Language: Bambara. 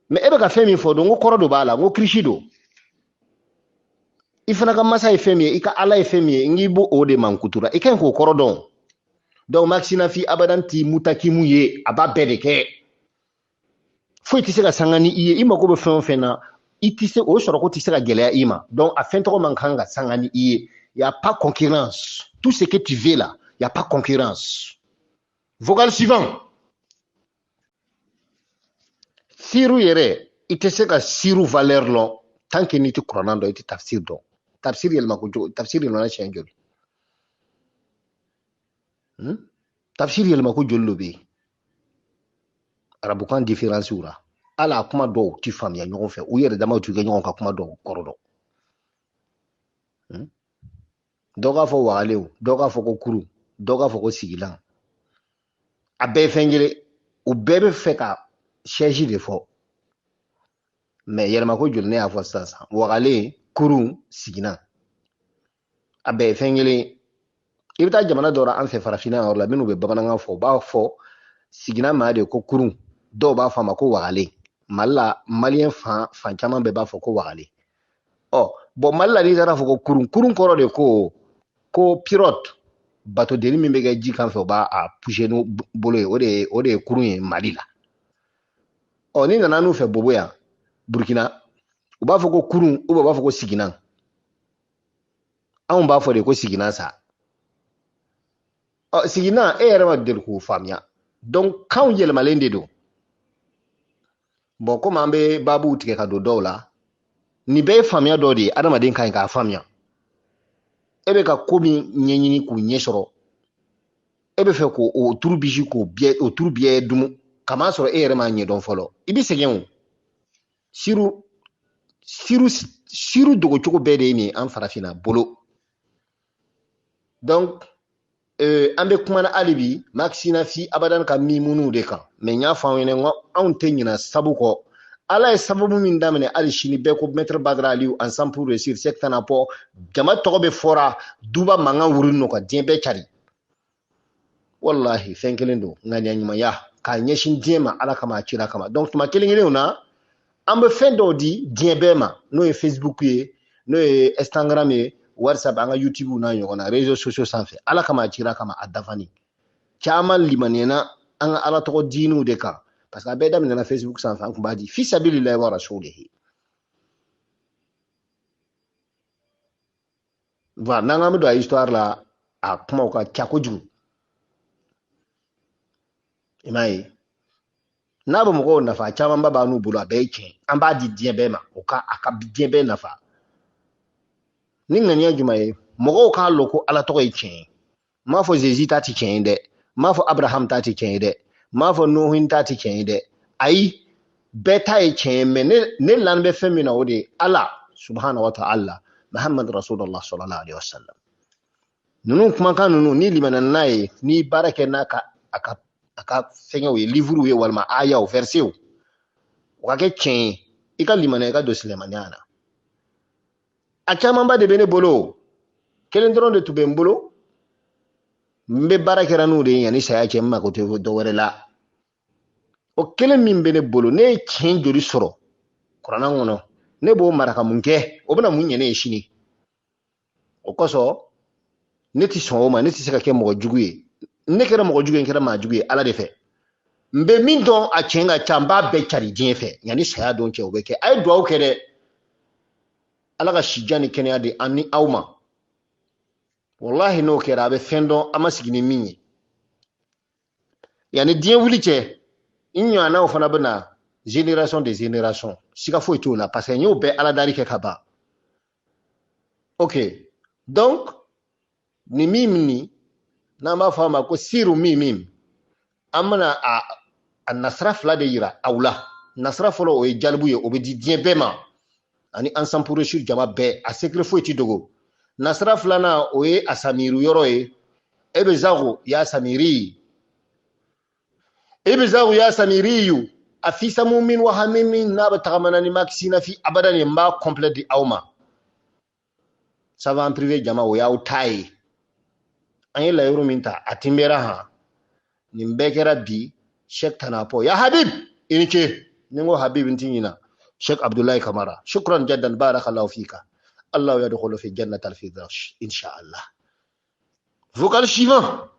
Mais e bɛ ka fɛn min fɔ don, n ko kɔrɔ dɔ b'a la, n ko kirisi don. I fana ka masa ye fɛn min ye, i ka ala ye fɛn min ye, n k'i b'o o de mankutura, i ka ɲi k'o kɔrɔ dɔn. Donc Maxinafi abadan ti mutakimu ye, a b'a bɛɛ de kɛ. Foyi tɛ se ka sanga ni i ye, i mako bɛ fɛn o fɛn na, i tɛ se o sɔrɔ ko tɛ se ka gɛlɛya i ma. Donc a fɛn tɔgɔ man kan ka sanga ni i ye. Y a pas concurrence. Tout ce que tu veux là, y a pas concurrence. Vocal suivant. Siru yɛrɛ, i tɛ se ka siru valeur lɔn tant que n'i tɛ kuranna dɔn, i tɛ tafsir dɔn. Tafsir yɛlɛma ko cogo, tafsir yɛlɛmana siɲɛ joli? Tafsir yɛlɛma ko joli de bɛ yen? Arabukan différence la, hali a kuma dɔw ti faamuya ɲɔgɔn fɛ, u yɛrɛ damaw t'u kɛ ɲɔgɔn ka kuma dɔw kɔrɔ dɔn. Dɔw k'a fɔ wagalew, dɔw k'a fɔ ko kuru, dɔw k'a fɔ ko sigilan, a bɛɛ ye fɛn kelen. U bɛɛ bɛ fɛ ka siège de fɔ, mais yɛlɛma ko joli? Ne y'a fɔ sisan sisan, wagalen, kurun, sigilan, a bɛɛ ye fɛn kelen. I bɛ taa jamana dɔ la an fɛ farafinna yɔrɔ la, minnu bɛ bamanankan fɔ, u b'a fɔ sigilan ma de ko kurun, dɔw b'a fɔ a ma ko wagalen. Mali la, maliyɛn fan fan caman bɛɛ b'a fɔ ko wagalen. Ɔ bɔn, Mali la, n'i taara fɔ ko kurun, kurun kɔrɔ de ko pirogue, bateau min bɛ kɛ ji kan fɛ, u b'a a pousser n'u bolo ye, o de ye kurun ye Mali la. Ɔ n'i nana n'u fɛ Bobo yan, Burukina, u b'a fɔ ko kurun, u b'a fɔ ko siginan. Anw b'a fɔ de ko siginan sa. Ɔ siginan, e yɛrɛ ma deli k'o faamuya. Donc kanw yɛlɛmalen de don. Bɔn, komi an bɛ baabuw tigɛ ka don dɔw la, nin bɛɛ ye faamuya dɔ de ye. Adamaden ka ɲi k'a faamuya. E bɛ ka ko min ɲɛɲini k'o ɲɛ sɔrɔ, e bɛ fɛ k'o o turu bisi, k'o biyɛ, o turu biyɛ dumu, kama sɔrɔ e yɛrɛ m'a ɲɛdɔn fɔlɔ, i bɛ sɛgɛn. O siru siru siru dogocogo bɛɛ de ye nin ye an farafinna bolo. Donc an bɛ kuma na hali bi Maxina fi abadan ka mimunu de kan. Mais n y'a fɔ aw ɲɛna, n ko anw tɛ ɲina sabu kɔ. Ala ye sababu min daminɛ, hali sini bɛɛ ko Maître Badara Aliyu, ensemble pour réussir, Sɛki Tanapɔ, jama tɔgɔ bɛ fɔra, duba mankan wuri nɔ ka diɲɛ bɛɛ cari. Wallahi, fɛn kelen don, ŋaniya ɲumanya k'a ɲɛsin diɲɛ ma, Ala kama, a cira kama. Donc tuma kelen kelenw na, an bɛ fɛn dɔw di diɲɛ bɛɛ ma, n'o ye Facebook ye, n'o ye Instagram ye, WhatsApp, an ka YouTube n'a ɲɔgɔn na, réseaux sociaux sanfɛ, Ala kama, a cira kama. A dafani caman limaniyana an ka Ala tɔgɔ diiniw de kan, parce que a bɛɛ daminɛna Facebook sanfɛ. An tun b'a di fi sabilillahi wa rasulihi. Voilà, n'an k'an bɛ don a histoire la, a kumaw ka ca kojugu. I m'a ye, n'a bɛ mɔgɔw nafa, camanba b'a n'u bolo, a bɛɛ ye tiɲɛ. An b'a di diɲɛ bɛɛ ma, o ka a ka diɲɛ bɛɛ nafa ni ŋaniya jumɛn ye? Mɔgɔw k'a lɔn ko Ala tɔgɔ ye tiɲɛ ye. N m'a fɔ Zezi ta ti tiɲɛ ye dɛ, n m'a fɔ Abraham ta ti tiɲɛ ye dɛ, n m'a fɔ Nuhun ta ti tiɲɛ ye dɛ. Ayi, bɛɛ ta ye tiɲɛ ye. Mais ne lan bɛ fɛn min na, o de ye Ala subhanahu wa ta'ala, Muhammad rasulullah sallallahu alaihi wasallam. Ninnu kumakan ninnu, ni limana n'a ye, ni baara kɛ n'a ka a ka fɛngɛw ye, livrew ye, walima ayaw, versetw, o ka kɛ tiɲɛ ye, i ka limaniya, i ka don silamɛya na. A camanba de bɛ ne bolo, kelen dɔrɔn de tun bɛ n bolo, n bɛ baara kɛra n'o de ye yanni saya cɛ, n mako tɛ dɔ wɛrɛ la. O kelen min bɛ ne bolo, ne ye tiɲɛ joli sɔrɔ kuranna kɔnɔ, ne b'o mara ka mun kɛ? O bɛna mun ɲɛ ne ye sini? O kosɔn ne ti sɔn o ma. Ne tɛ se ka kɛ mɔgɔ jugu ye. Ne kɛra mɔgɔ jugu ye, n kɛra maa jugu ye Ala de fɛ. N bɛ min dɔn, a tiɲɛ ka ca, n b'a bɛɛ cari diɲɛ fɛ yanni saya don cɛ. O bɛ kɛ. A ye duwawu kɛ dɛ, Ala ka sijan ni kɛnɛya di an ni aw ma. Wallahi, n'o kɛra, a bɛ fɛn dɔn an ma sigi ni min ye yanni diɲɛ wuli cɛ. N ɲɔgɔnnaw fana bɛ na, génération de génération, siga foyi t'o la, parce que n y'o bɛɛ Ala dari kɛ ka ban. Ok, donc nin min nin, n'an b'a fɔ a ma ko siru min min, an bɛna a nasira fila de yira aw la. Nasira fɔlɔ, o ye jalibu ye, o bɛ di diɲɛ bɛɛ ma ani ensemble pour réussir jama bɛɛ, a secret foyi ti dogo. Nasira filanan, o ye a samiru yɔrɔ ye. E bɛ zago ya samiri, e bɛ zago ya samiriyu, a fisamu min wa hami min n'a bɛ tagamana ni makisina fi abadan ye. N b'a complet di aw ma savant privé jama, o y'aw ta ye. An ye layiru min ta, a tinbɛra han. Nin bɛɛ kɛra bi. Sheikh Tanapɔ, ya Habib, i ni ce. Ni n ko Habib, n ti ɲina Sheikh Abdoulaye Kamara. Shukran jaddan, barakallahu fika. Allah yadkhulu fi jannat al-firdaus insha Allah. Vocal suivant.